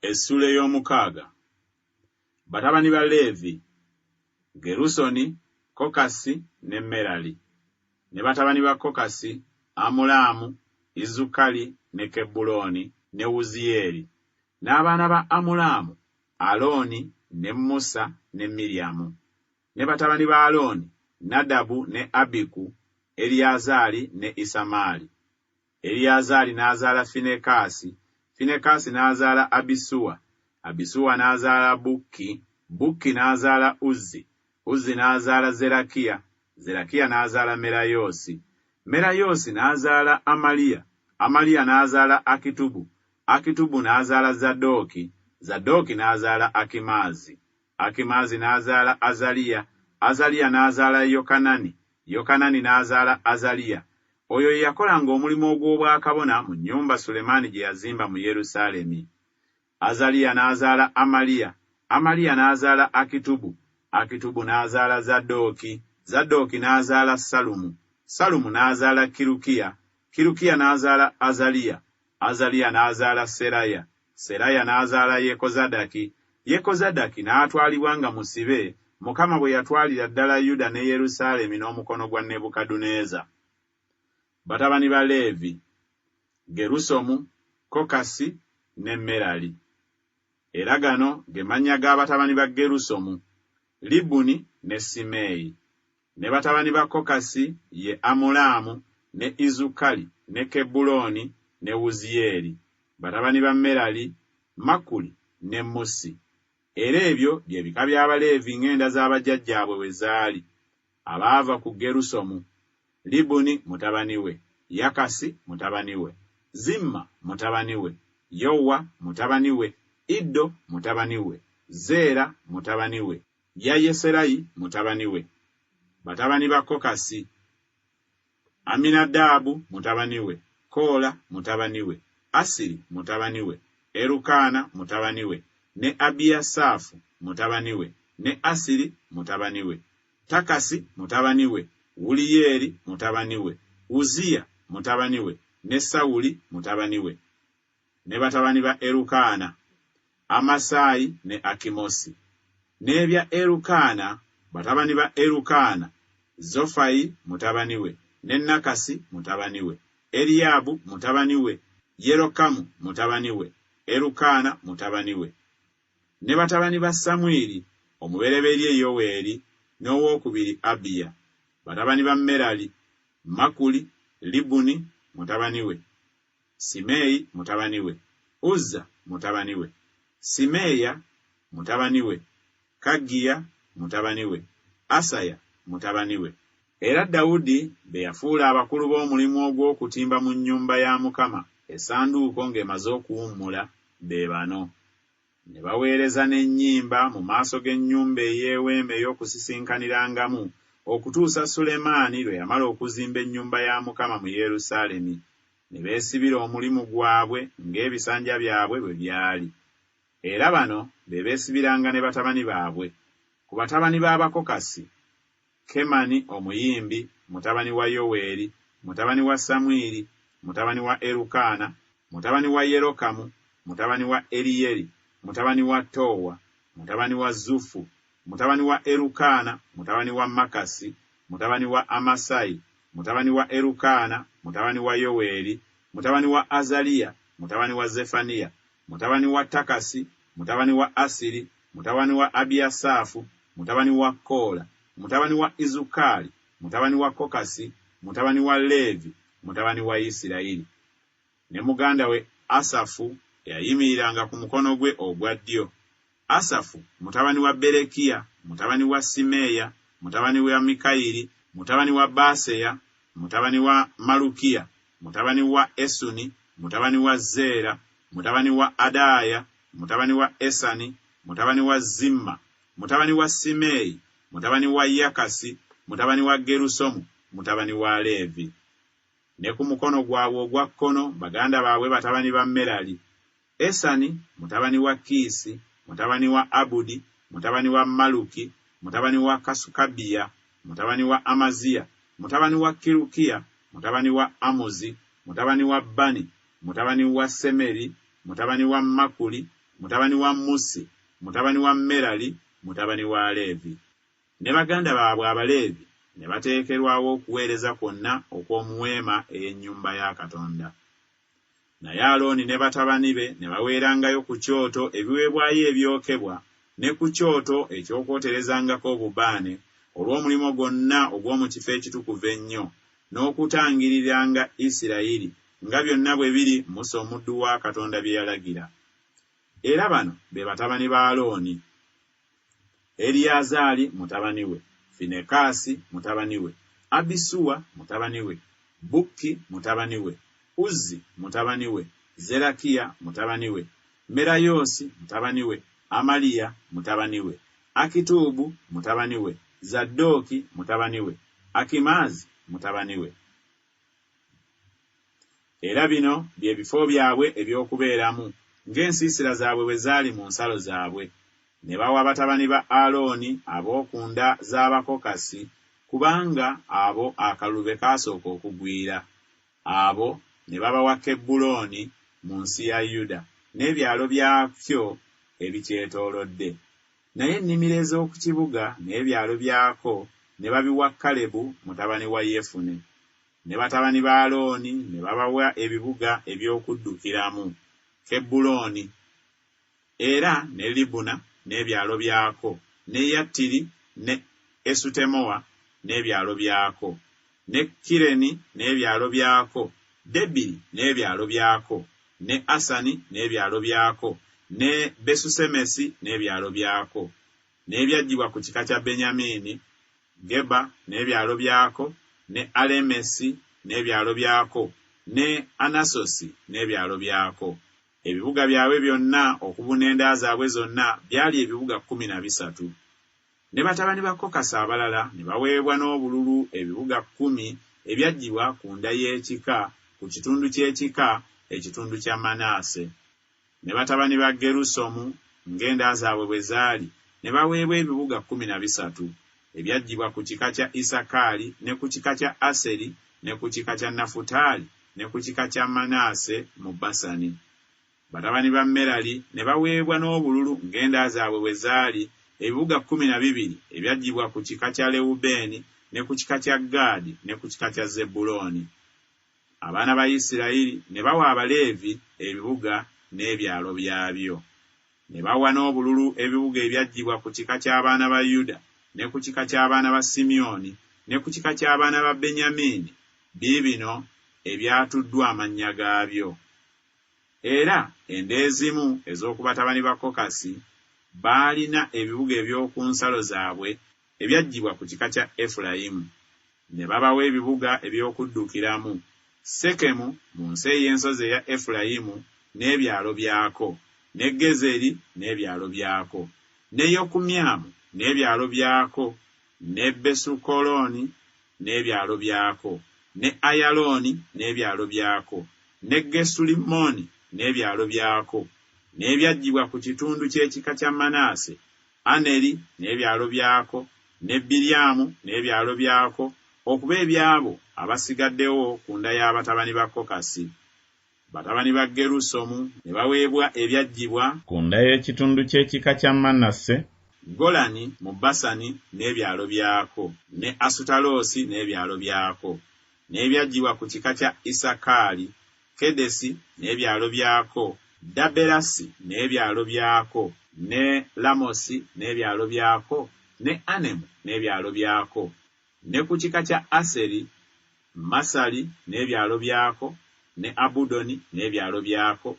Essuula ey'omukaaga. Batabani ba Leevi: Gerusoni, Kokasi ne Merali. Ne batabani ba Kokasi: Amulaamu, Izukali ne Kebbulooni ne Wuziyeeri. N'abaana ba Amulaamu: Alooni ne Musa ne Miryamu. Ne batabani ba Alooni: Nadabu ne Abiku, Eriyazaali ne Isamaali. Eriyazaali n'azaala Finekaasi, Finekaasi n'azaala Abisuwa, Abisuwa n'azaala Bukki, Bukki n'azaala Uzzi, Uzzi n'azaala Zerakiya, Zerakiya n'azaala Merayoosi, Merayoosi n'azaala Amaliya, Amaliya n'azaala Akitubu, Akitubu n'azaala Zadooki, Zadooki n'azaala Akimaazi. Akimaazi n'azaala Azaliya, Azaliya n'azaala Yokanani, Yokanani n'azaala Azaliya. Oyo ye yakolanga omulimu ogw'obwakabona mu nnyumba Sulemaani gye yazimba mu Yerusaalemi. Azaliya n'azaala Amaliya, Amaliya n'azaala Akitubu, Akitubu n'azaala Zadooki, Zadooki n'azaala Salumu, Salumu n'azaala Kirukiya, Kirukiya n'azaala Azaliya, Azaliya n'azaala Seraya, Seraya n'azaala Yekozadaki, Yekozadaki n'atwalibwa nga musibe, Mukama bwe yatwalira ddala Yuda ne Yerusaalemi n'omukono gwa Nebukadduneeza. Batabani ba Leevi: Gerusomu, Kokasi ne Merali. Era gano ge mannya ga batabani ba Gerusomu: Libuni ne Simeeyi. Ne batabani ba Kokasi ye Amulaamu ne Izukali ne Kebbulooni ne Wuziyeeri. Batabani ba Merali, Makuli ne Musi. Era ebyo bye bika by'Abaleevi ng'enda za bajjajjaabwe bwe zaali, abaava ku Gerusomu, Libuni mutabani we, Yakasi mutabani we, Zimma mutabani we, Yowa mutabani we, Iddo mutabani we, Zeera mutabani we, Yayeserayi mutabani we. Batabani ba Kokasi, Aminadaabu mutabani we, Koola mutabani we, Asiri mutabani we, Erukaana mutabani we, ne Abiyasaafu mutabani we, ne Asiri mutabani we, Takasi mutabani we, Wuliyeeri mutabani we, Uziya mutabani we, ne Sawuli mutabani we. Ne batabani ba Erukaana, Amasayi ne Akimosi. N'ebya Erukaana, batabani ba Erukaana, Zofayi mutabani we, ne Nakasi mutabani we, Eriyaabu mutabani we, Yerokamu mutabani we, Erukaana mutabani we. Ne batabani ba Samwiri, omubereberye Yoweeri, n'owokubiri Abiya. Batabani ba Merali, Makuli, Libuni mutabani we, Simeeyi mutabani we, Uzza mutabani we, Simeeya mutabani we, Kaggiya mutabani we, Asaya mutabani we. Era Dawudi be yafuula abakulu b'omulimu ogw'okutimba mu nnyumba ya Mukama essanduuko ng'emaze okuwummula, be bano. Ne baweereza n'ennyimba mu maaso g'ennyumba ey'eweema ey'okusisinkanirangamu okutuusa Sulemaani lwe yamala okuzimba ennyumba ya Mukama mu Yerusaalemi, ne beesibira omulimu gwabwe ng'ebisanja byabwe bwe byali. Era bano be beesibiranga ne batabani baabwe. Ku batabani b'Abakokasi, Kemani omuyimbi, mutabani wa Yoweeri, mutabani wa Samwiri, mutabani wa Erukaana, mutabani wa Yerokamu, mutabani wa Eriyeri, mutabani wa Toowa, mutabani wa Zufu, mutabani wa Erukaana, mutabani wa Makasi, mutabani wa Amasayi, mutabani wa Erukaana, mutabani wa Yoweeri, mutabani wa Azaliya, mutabani wa Zefaniya, mutabani wa Takasi, mutabani wa Asiri, mutabani wa Abiyasaafu, mutabani wa Koola, mutabani wa Izukaali, mutabani wa Kokasi, mutabani wa Leevi, mutabani wa Isirayiri. Ne muganda we Asafu eyayimiriranga ku mukono gwe ogwa ddyo, Asafu mutabani wa Berekiya, mutabani wa Simeeya, mutabani wa Mikayiri, mutabani wa Baaseya, mutabani wa Malukiya, mutabani wa Esuni, mutabani wa Zeera, mutabani wa Adaaya, mutabani wa Esani, mutabani wa Zimma, mutabani wa Simeeyi, mutabani wa Yakasi, mutabani wa Gerusomu, mutabani wa Leevi. Ne ku mukono gwabwe ogwa kkono baganda baabwe batabani ba Merali, Esani mutabani wa Kiisi, mutabani wa Abudi, mutabani wa Maluki, mutabani wa Kasukabiya, mutabani wa Amaziya, mutabani wa Kirukiya, mutabani wa Amuzi, mutabani wa Bani, mutabani wa Semeri, mutabani wa Makuli, mutabani wa Musi, mutabani wa Merali, mutabani wa Leevi. Ne baganda baabwe Abaleevi ne bateekerwawo okuweereza kwonna okw'omu weema ey'ennyumba ya Katonda. Naye Alooni ne batabani be ne baweerangayo ku kyoto ebiweebwayo ebyokebwa ne ku kyoto eky'okwoterezangako obubaane olw'omulimu gwonna ogw'omu kifo ekitukuvu ennyo, n'okutangiriranga Isirayiri, nga byonna bwe biri Musa omuddu wa Katonda bye yalagira. Era bano be batabani ba Alooni, Eriyazaali mutabani we, Finekaasi mutabani we, Abisuwa mutabani we, Bukki mutabani we, Uzzi mutabani we, Zerakiya mutabani we, Merayoosi mutabani we, Amaliya mutabani we, Akituubu mutabani we, Zadooki mutabani we, Akimaazi mutabani we. Era bino bye bifo byabwe eby'okubeeramu, ng'ensiisira zaabwe bwe zaali mu nsalo zaabwe. Ne bawa batabani ba Alooni ab'oku nda z'Abakokasi, kubanga abo akalulu be kaasooka okugwira. Abo ne babawa Kebbulooni mu nsi ya Yuda n'ebyalo byakyo ebikyetoolodde. Naye ennimiro ez'oku kibuga n'ebyalo byako ne babiwa Kalebu mutabani wa Yefune. Ne batabani ba Alooni ne babawa ebibuga eby'okuddukiramu, Kebbulooni, era ne Libuna n'ebyalo byako, ne Yattiri ne Esutemoa n'ebyalo byako, ne Kireni n'ebyalo byako, Debiri n'ebyalo byako, ne Asani n'ebyalo byako, ne Besusemesi n'ebyalo byako. N'ebyaggyibwa ku kika kya Benyamini, Geba n'ebyalo byako, ne Alemesi n'ebyalo byako, ne Anasosi n'ebyalo byako. Ebibuga byabwe byonna okubuna enda zaabwe zonna byali ebibuga 13. Ne batabani ba Kokasi abalala ne baweebwa n'obululu ebibuga kkumi ebyaggyibwa ku nda y'ekika, ku kitundu ky'ekika, ekitundu kya Manase. Ne batabani ba Gerusomu ng'enda zaabwe bwe zaali ne baweebwa ebibuga 13, ebyaggyibwa ku kika kya Isakaali ne ku kika kya Aseri ne ku kika kya Nafutaali ne ku kika kya Manase mu Basani. Batabani ba Merali ne baweebwa n'obululu ng'enda zaabwe bwe zaali, ebibuga 12 ebyaggyibwa ku kika kya Lewubeeni ne ku kika kya Gaadi ne ku kika kya Zebbulooni. Abaana ba Isirayiri ne bawa Abaleevi ebibuga n'ebyalo byabyo. Ne bawa n'obululu ebibuga ebyaggyibwa ku kika ky'abaana ba Yuda ne ku kika ky'abaana ba Simyoni ne ku kika ky'abaana ba Benyamini, biibino ebyatuddwa amannya gaabyo. Era enda ezimu ez'oku batabani ba Kokasi baalina ebibuga eby'oku nsalo zaabwe ebyaggyibwa ku kika kya Efulayimu. Ne babawa ebibuga eby'okuddukiramu, Sekemu mu nsi ey'ensozi eya Efulayimu n'ebyalo byako, ne Gezeri n'ebyalo byako, ne Yokumyamu n'ebyalo byako, ne Besukolooni n'ebyalo byako, ne Ayalooni n'ebyalo byako, ne Gesulimmoni n'ebyalo byako, n'ebyaggyibwa ku kitundu ky'ekika kya Manase, Aneri n'ebyalo byako, ne Biryamu n'ebyalo byako, okuba eby'abo abasigaddewo ku nda y'abatabani ba Kokasi. Batabani ba Gerusomu ne baweebwa ebyaggyibwa ku nda y'ekitundu ky'ekika kya Manase, Golani mu Basani n'ebyalo byako, ne Asutaloosi n'ebyalo byako, n'ebyaggyibwa ku kika kya Isakaali, Kedesi n'ebyalo byako, Daberasi n'ebyalo byako, ne Lamosi n'ebyalo byako, ne Anemu n'ebyalo byako, ne ku kika kya Aseri, Masali n'ebyalo byako, ne Abudoni n'ebyalo byako,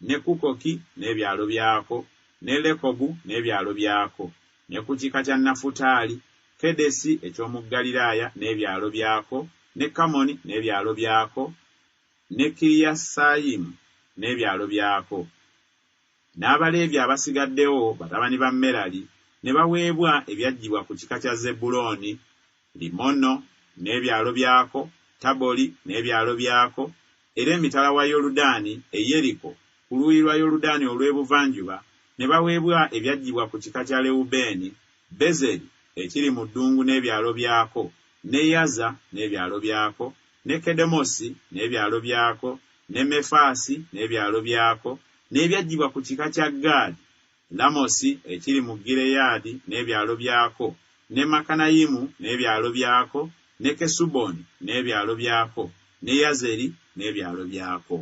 ne Kukoki n'ebyalo byako, ne Lekobu n'ebyalo byako, ne ku kika kya Nafutaali, Kedesi eky'omu Ggaliraaya n'ebyalo byako, ne Kamoni n'ebyalo byako, ne Kiriyasayimu n'ebyalo byako. N'Abaleevi abasigaddewo, batabani ba Merali, ne baweebwa ebyaggyibwa ku kika kya Zebbulooni, Limmono n'ebyalo byako, Taboli n'ebyalo byako, era emitala wa Yoludaani e Yeriko ku luuyi lwa Yoludaani olw'ebuvanjuba ne baweebwa ebyaggyibwa ku kika kya Lewubeeni, Bezeri ekiri mu ddungu n'ebyalo byako, ne Yaza n'ebyalo byako, ne Kedemosi n'ebyalo byako, ne Mefaasi n'ebyalo byako, N'ebyaggyibwa ku kika kya Gaadi, Lamosi ekiri mu Gireyaadi n'ebyalo byako, ne Makanayimu n'ebyalo byako, ne Kesuboni n'ebyalo byako, ne Yazeri n'ebyalo byako.